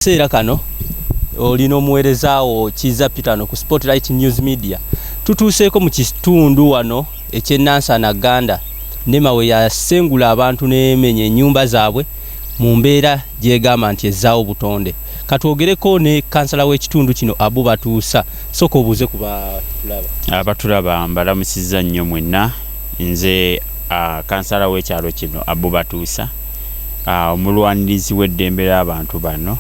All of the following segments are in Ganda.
Kaseera kano oli n'omuweereza wo Kiiza Peter no ku Spotlight News Media. Tutuuseeko mu kitundu wano eky'e Nansana Gganda, NEMA we yasengula abantu n'emenya ennyumba zaabwe mu mbeera gy'egamba nti ezzaawo butonde. Katwogereko ne kansala w'ekitundu kino Abu Batuusa. Sooka obuuze ku batulaba. Abatulaba mbalamusizza nnyo mwenna. Nze kansala w'ekyalo kino Abu Batuusa, omulwanirizi w'eddembe ly'abantu bano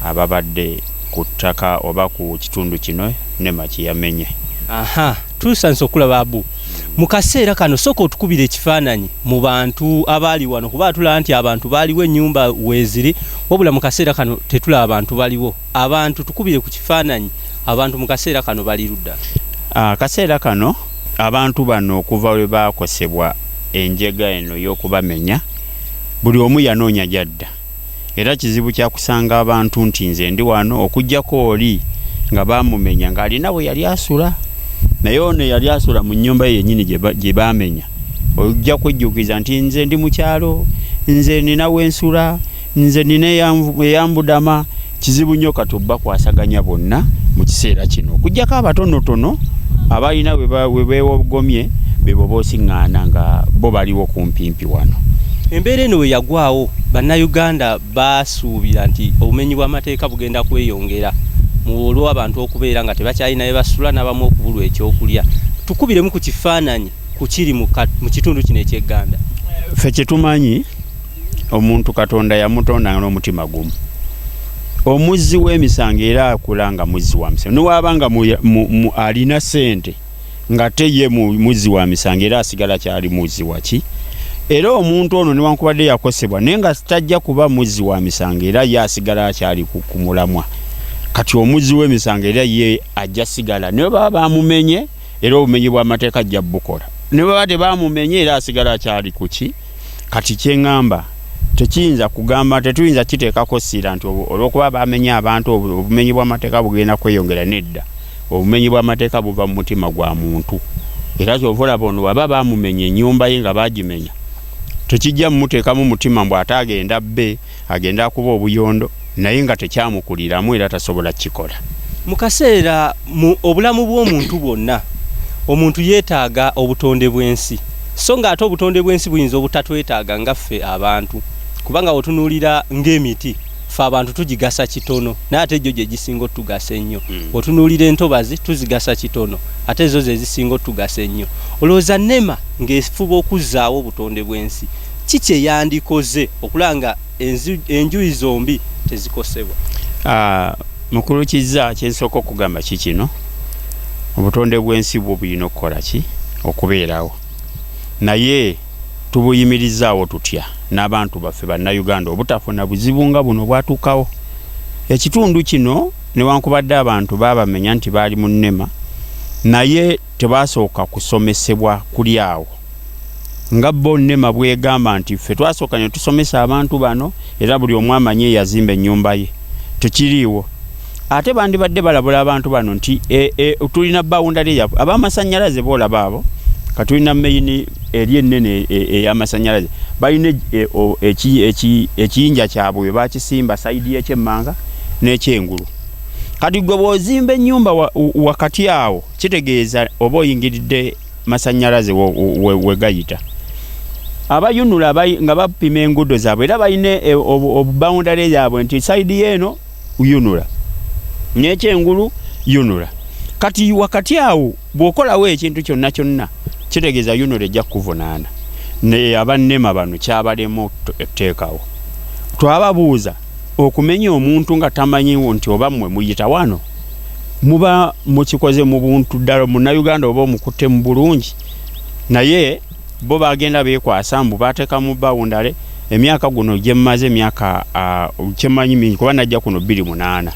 ababadde ku ttaka oba ku kitundu kino NEMA kye yamenye. Aha, tusanyuse okulaba Abu. Mu kaseera kano sooka otukubira ekifaananyi mu bantu abaali wano, kuba tulaba nti abantu baaliwo ennyumba weeziri, wabula mu kaseera kano tetulaba bantu baliwo. Abantu tukubire ku kifaananyi, abantu mu kaseera kano bali ludda. Akaseera kano abantu bano okuva lwe baakosebwa enjega eno y'okubamenya, buli omu yanoonya gy'adda, era kizibu kya kusanga abantu nti nze ndi wano, okuggyako oli nga baamumenya ng'alina we yali asula, naye ono eyali asula mu nnyumba ye yennyini gye baamenya, ojja kwejjukiza nti nze ndi mu kyalo, nze nina we nsula, nze nina eyambudama. Kizibu nnyo kati obbakwasaganya bonna mu kiseera kino, okuggyako abatonotono abalina we beewogomye, bebo boosiŋŋaana nga bo baliwo kumpimpi wano. Embeera eno we yagwawo, Bannayuganda basuubira nti obumenyi bw'amateeka bugenda kweyongera mu olw'abantu okubeera nga tebakyalina we basula n'abamu okubulwa ekyokulya. Tukubiremu ku kifaananyi ku kiri mu kitundu kino eky'Egganda. Ffe kye tumanyi, omuntu Katonda yamutonda n'omutima gumu. Omuzzi w'emisango era akula nga muzzi wa misango, newaaba nga alina ssente nga te ye muzzi wa misango, era asigala kyali muzzi waki. Era omuntu ono newankubadde yakosebwa naye nga tajja kuba muzzi wa misango, era ye asigala akyali ku mulamwa. Kati omuzzi w'emisango era ye ajja sigala, naye baba bamumenye, era obumenyi bw'amateeka ajja bukola, ne baba tebamumenye era asigala akyali kuki. Kati kyeŋŋamba, tekiyinza kugamba, tetuyinza kiteekako ssira nti olw'okuba bamenye abantu obumenyi bw'amateeka bugenda kweyongera. Nedda, obumenyi bw'amateeka buva mu mutima gwa muntu. Era kyova olaba ono baba bamumenye ennyumba ye nga bagimenya, tekijja mumuteekamu mutima mbu ate agenda bbe, agenda akuba obuyondo, naye nga tekyamukuliramu era tasobola kukikola. Mu kaseera mu obulamu bw'omuntu bwonna, omuntu yeetaaga obutonde bw'ensi, so ng'ate obutonde bw'ensi buyinza obutatwetaaga nga ffe abantu, kubanga otunuulira ng'emiti, ffe abantu tugigasa kitono, naye ate gyo gye gisinga otugasa ennyo. Otunuulira entobazi, tuzigasa kitono, ate zo ze zisinga otugasa ennyo. Olowooza NEMA ng'efuba okuzzaawo obutonde bw'ensi, ki kye yandikoze okulaba nga enjuyi zombi tezikosebwa? Mukulu Kizza, kyensooka okugamba ki kino, obutonde bw'ensi bwo bulina okukola ki okubeerawo, naye tubuyimirizaawo tutya n'abantu baffe Bannayuganda obutafuna buzibu nga buno bwatuukawo ekitundu kino? Newankubadde abantu baabamenya nti baali mu NEMA, naye tebasooka kusomesebwa kuli awo nga bo NEMA bwegamba nti ffe twasooka ne tusomesa abantu bano, era buli omu amanyi eyazimba ennyumba ye. Tekiriiwo. Ate bandibadde balabula abantu bano nti tulina boundary yaffe, ab'amasannyalaze boolaba abo, katulina main eri ennene ey'amasannyalaze, balina ekiyinja kyabwe we bakisimba side y'ekyemmanga n'ekyengulu. Kati gwe bw'ozimba ennyumba wakati awo, kitegeeza oba oyingiridde masannyalaze we gayita. Abayunula nga bapima enguudo zaabwe, era balina obubawundale yaabwe nti side y'eno yunula n'ekyengulu yunula. Kati wakati awo bw'okolawo ekintu kyonna kyonna, kitegeeza yunula ejja kukuvunaana. Ne abannema bano kyabalema etteekawo. Twababuuza, okumenya omuntu nga tamanyi nti oba mmwe muyita wano, muba mukikoze mu buntu ddala Munnayuganda oba omukutte mu bulungi? Naye bo bagenda beekwasa mbu bateekamu boundary. Emyaka guno gye mmaze, emyaka kyemmanyi mingi, kuba najja kuno 2008,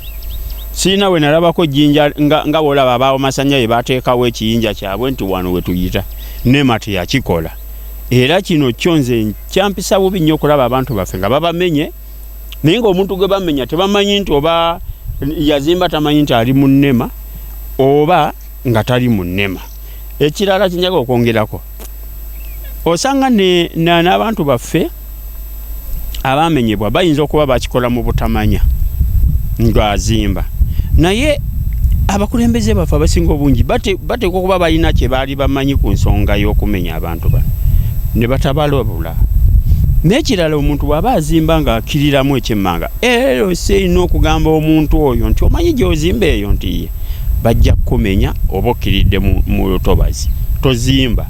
sirina we nalabako jjinja nga bw'olaba abaawo masannyalaze bateekawo ekiyinja kyabwe nti wano we tuyita. NEMA teyakikola. Era kino kyo nze kyampisa bubi nnyo okulaba abantu baffe nga babamenye, naye ng'omuntu gwe bamenya tebamanyi nti oba yazimba, tamanyi nti ali mu NEMA oba nga tali mu NEMA. Ekirala kinjaga okwongerako, osanga n'abantu baffe abamenyebwa bayinza okuba bakikola mu butamanya, Ng'azimba. Naye abakulembeze baffe abasinga obungi bateekwa okuba balina kye baali bamanyi ku nsonga y'okumenya abantu bano ne batabalabula. N'ekirala, omuntu bw'aba azimba ng'akkiriramu ekyemmanga, LC erina okugamba omuntu oyo nti omanyi gy'ozimba eyo nti ye bajja kukumenya oba okkiridde mu lutobazi, tozimba.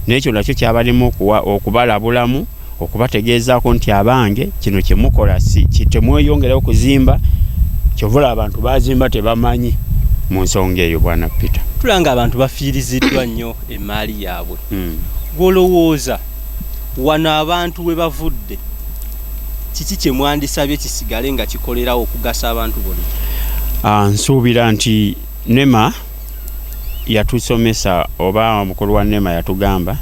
N'ekyo nakyo kyabalema okubalabulamu, okubategeezaako nti abange kino kye mukola si temweyongerayo kuzimba. Kyova olaba abantu bazimba tebamanyi mu nsonga eyo, Bwana Peter. Tulaba nga abantu bafiiriziddwa nnyo emmaali yaabwe. Gw'olowooza wano abantu we bavudde kiki kye mwandisabye kisigale nga kikolerawo okugasa abantu bonna? Nsuubira nti NEMA yatusomesa oba omukulu wa NEMA yatugamba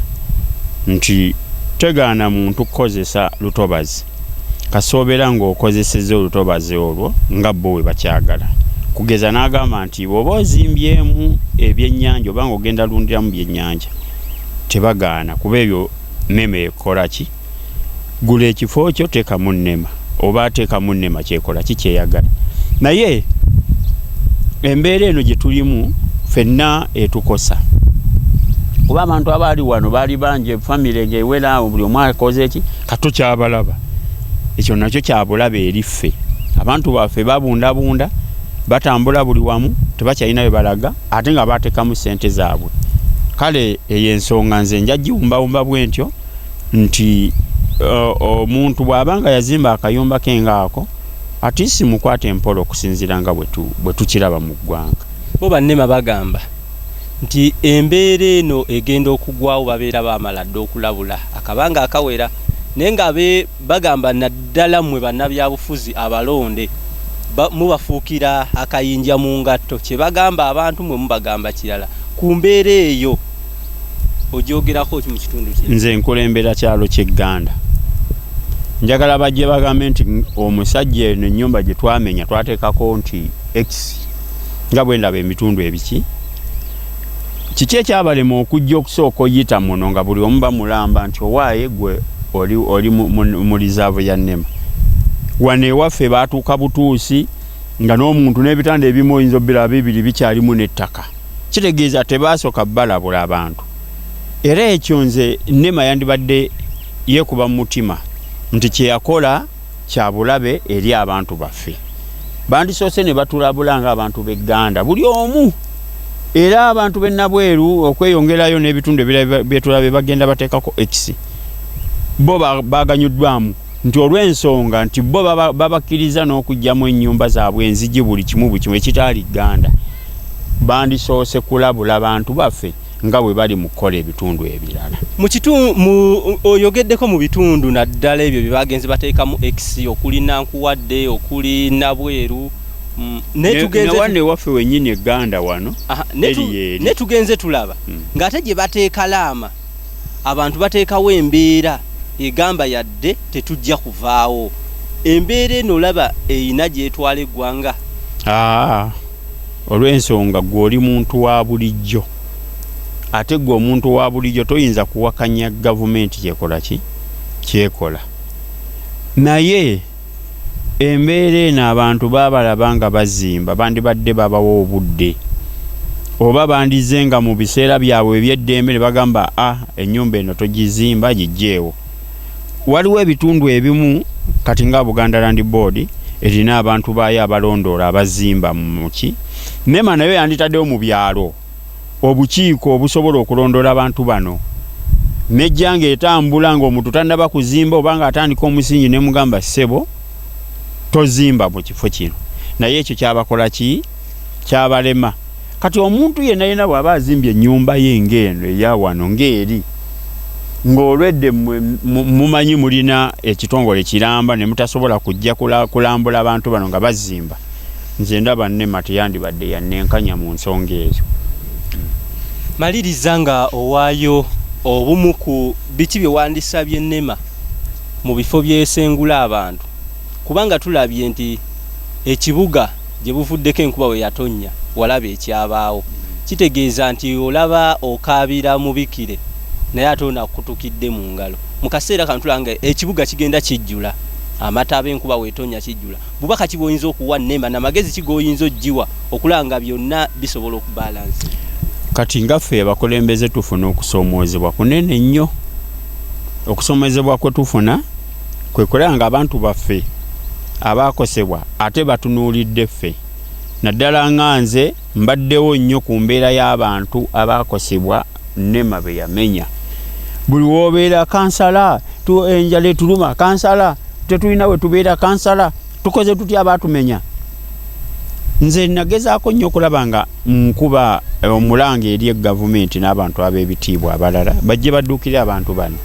nti tegaana muntu kukozesa lutobazi kasoobeera ng'okozesezza olutobazi olwo nga bo we bakyagala. Kugeza n'agamba nti bw'oba ozimbyemu ebyennyanja oba ng'ogenda lundiramu byennyanja tebagaana kuba ebyo NEMA ekola ki? Gula ekifo kyo teekamu NEMA oba teekamu NEMA kyekola ki kyeyagala. Naye embeera eno gye tulimu ffenna etukosa kuba abantu abaali wano baali bangi, famire ng'ewera awo buli omu akoze ki katukyabalaba. Ekyo nakyo kyabulabe eri ffe. Abantu baffe babundabunda, batambula buli wamu, tebakyalina we balaga ate nga bateekamu ssente zaabwe. Kale eyo ensonga nze nja giwumbawumba bwe ntyo nti omuntu bw'aba nga yazimba akayumba ke ng'ako atiisi mukwate empola okusinziira nga bwe tukiraba mu ggwanga. Bo bannema bagamba nti embeera eno egenda okugwawo babeera baamala dda okulabula akabanga akawera, naye nga bagamba naddala mmwe bannabyabufuzi abalonde mubafuukira akayinja mu ngatto, kye bagamba abantu mmwe mubagamba kirala. Ku mbeera eyo ogyogerako ki mu kitundu kino? Nze nkulembera kyalo ky'Egganda. Njagala bajje bagambe nti omusajja eno ennyumba gye twamenya twateekako nti X nga bwe ndaba emitundu ebiki. Kiki ekyabalema okujja okusooka oyita muno nga buli omu bamulamba nti owaaye gwe oli mu lizaavu ya NEMA. Wano ewaffe baatuuka butuusi nga n'omuntu n'ebitanda ebimu oyinza obiraba bibiri bikyalimu n'ettaka. Kitegeeza tebaasooka balabula abantu. Era ekyo nze NEMA yandibadde yeekuba mu mutima nti kye yakola kya bulabe eri abantu baffe. Bandisoose ne batulabula ng'abantu b'Egganda buli omu, era abantu b'e Nabweru okweyongerayo n'ebitundu ebirala bye tulabye bagenda bateekako X, bo baganyuddwamu nti olw'ensonga nti bo babakkiriza n'okuggyamu ennyumba zaabwe enzigi buli kimu buli kimu ekitaali Gganda. Bandisoose kulabula bantu baffe nga bwe bali mu kukola ebitundu ebirala. Oyogeddeko mu bitundu naddala ebyo bye bagenze bateekamu X okuli Nankuwadde, okuli Nabweru, ne waffe wennyini Egganda wano. Ne tugenze tulaba ng'ate gye bateeka laama abantu bateekawo embeera egamba yadde tetujja kuvaawo. Embeera eno olaba erina gy'etwala eggwanga? Olw'ensonga ggwe oli muntu wa bulijjo, ate ggwe omuntu wa bulijjo toyinza kuwakanya gavumenti kyekola ki kyekola. Naye embeera eno abantu baabalaba nga bazimba, bandibadde babawa obudde oba bandizze nga mu biseera byabwe eby'eddembe ne bagamba a ennyumba eno togizimba giggyeewo. Waliwo ebitundu ebimu kati nga Buganda Land Board erina abantu baayo abalondoola abazimba muki, NEMA nayo yanditaddewo mu byalo obukiiko obusobola okulondoola abantu bano, nejja ng'etambula ng'omuntu tannaba kuzimba oba ng'atandika omusingi ne mugamba ssebo tozimba mu kifo kino. Naye ekyo kyabakola ki? Kyabalema. Kati omuntu yenna yenna bw'aba azimbye ennyumba ye ng'eno eya wano ng'eri ng'olwedde mumanyi mulina ekitongole kiramba ne mutasobola kujja kulambula abantu bano nga bazimba, nze ndaba NEMA teyandibadde yannenkanya mu nsonga eyo. Maliriza nga owaayo obumu ku biki bye wandisabye NEMA mu bifo by'esengula abantu, kubanga tulabye nti ekibuga gye buvuddeko enkuba bwe yatonnya walaba ekyabaawo. Kitegeeza nti olaba okaabira mubikire naye ate ono akutukidde mu ngalo. Mu kaseera kano tulaba nga ekibuga kigenda kijjula. Amata enkuba weetonya kijjula. Bubaka ki bw'oyinza okuwa NEMA, namagezi ki g'oyinza ogiwa okulaba nga byonna bisobola okubalansi? Kati nga ffe abakulembeze tufuna okusoomoozebwa kunene nnyo. Okusoomozebwa kwe tufuna kwe kulaba nga abantu baffe abaakosebwa ate batunuulidde ffe, naddala nga nze mbaddewo nnyo ku mbeera y'abantu abaakosebwa NEMA be yamenya. Buli w'obeera kansala, enjala etuluma, kansala tetulina we tubeera, kansala tukoze tutya abaatumenya. Nze nagezaako nnyo okulaba nga nkuba omulanga eri gavumenti n'abantu ab'ebitiibwa abalala bajje badduukire abantu bano.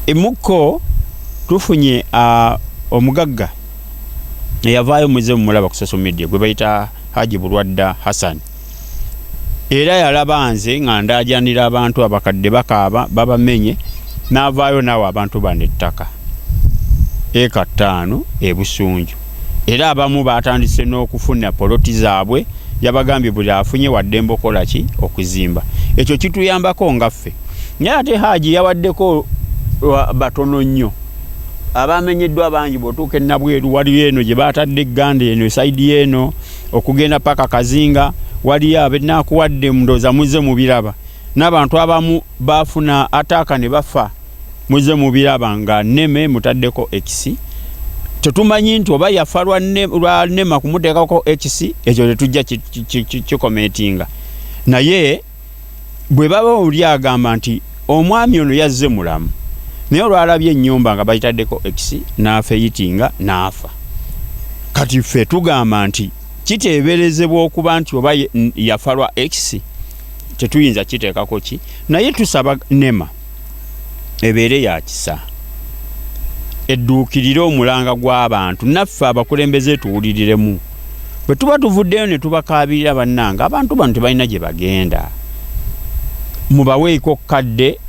Emukko tufunye omugagga eyavaayo, muze mumulaba ku social media, gwe bayita Haji Bulwadda Hassan. Era yalaba nze nga ndaajanira abantu abakadde bakaaba babamenye, n'avaayo naawe abantu bano ettaka eka 5 e Busunju. Era abamu batandise n'okufuna poloti zaabwe. Yabagambye buli afunye waddembe okola ki, okuzimba. Ekyo kituyambako nga ffe, naye ate Haji yawaddeko batono nnyo, abamenyeddwa bangi. Bw'otuuka enabweru waliyo eno gye batadde egganda, eno e side eno okugenda paka Kazinga waliyo abenakuwadde, ndowooza muzze mubiraba. N'abantu abamu bafuna ataaka ne bafa, muzze mubiraba nga NEMA mutaddeko X. Tetumanyi nti oba yafa lwa NEMA kumuteekako X, ekyo tetujja kikomentinga. Naye bwe baba oli agamba nti omwami ono yazze mulamu, naye olwalabye ennyumba nga bagitaddeko X n'afeyitinga n'afa. Kati ffe tugamba nti kiteeberezebwa okuba nti oba yafa lwa X, tetuyinza kiteekako ki. Naye tusaba NEMA ebeere ya kisa, edduukirire omulanga gw'abantu, naffe abakulembeze tuwuliriremu bwe tuba tuvuddeyo ne tubakaabirira. Bannanga, abantu bano tebalina gye bagenda, mubaweeko kadde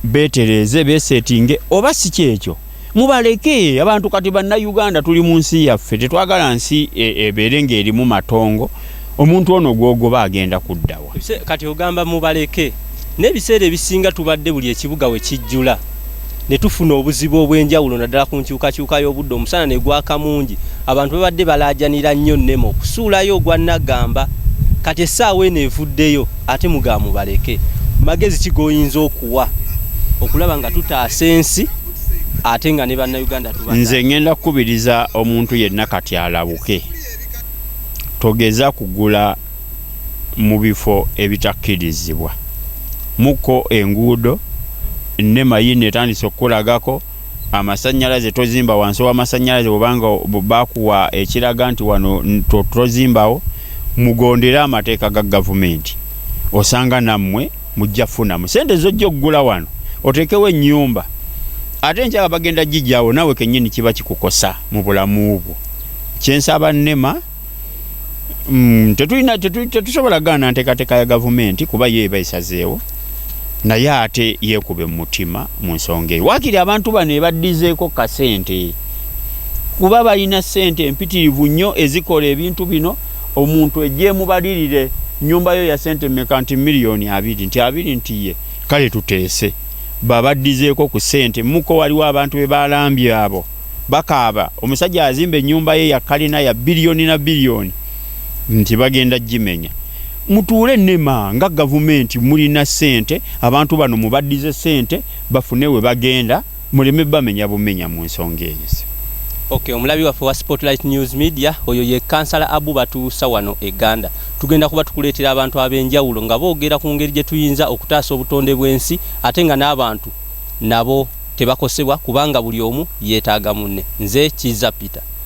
beetereeze, beesetinge, oba si kyekyo mubaleke abantu. Kati Bannayuganda tuli mu nsi yaffe, tetwagala nsi ebeere ng'erimu matongo. Omuntu ono gwogoba agenda kuddawa? Kati ogamba mubaleke, n'ebiseera ebisinga tubadde buli ekibuga we kijjula ne tufuna obuzibu obw'enjawulo, naddala ku nkyukakyuka y'obudde, omusana ne gwaka mungi. Abantu babadde balaajanira nnyo NEMA okusuulayo ogwa naggamba. Kati essaawa eno evuddeyo ate mugamba mubaleke. Magezi ki g'oyinza okuwa okulaba nga tutaasa ensi ate nga ne Bannayuganda tuba? Nze ngenda kukubiriza omuntu yenna kati alabuke, togeza kugula mu bifo ebitakkirizibwa. Mukko enguudo NEMA yino etandise okukulagako amasannyalaze, tozimba wansi w'amasannyalaze bwobanga bakuwa ekiraga nti wano tozimbawo. Mugondere amateeka ga gavumenti, osanga nammwe mujja funamu sente zojja okugula wano oteekewo ennyumba, ate enkyala bagenda gijjawo, naawe kennyini kiba kikukosa mu bulamu bwo. Kyensaba NEMA, tetulina tetusobola gaana nteekateeka ya gavumenti kuba yo eba esazeewo, naye ate yeekube mu mutima mu nsonga eyo, waakiri abantu bano ebaddizeeko kasente, kuba balina ssente empitirivu nnyo ezikola ebintu bino. Omuntu ejja emubalirire nyumba yo ya ssente mmeka, nti miliyoni 20, nti abiri, nti ye kale tuteese, babaddizeeko ku ssente. Muko waliwo abantu be balambye abo bakaaba, omusajja azimba ennyumba ye ya kalina ya biliyoni na biliyoni nti bagenda gimenya. Mutuule NEMA nga gavumenti mulina ssente, abantu bano mubaddize ssente bafune we bagenda, muleme bamenya bumenya mu nsonga eyo. Ok, omulabi waffe wa Spotlight News Media, oyo ye Kansala Abu Batuusa wano e Ganda. Tugenda kuba tukuleetera abantu ab'enjawulo nga boogera ku ngeri gye tuyinza okutaasa obutonde bw'ensi ate nga n'abantu nabo tebakosebwa, kubanga buli omu yeetaaga munne. Nze Kiza Peter.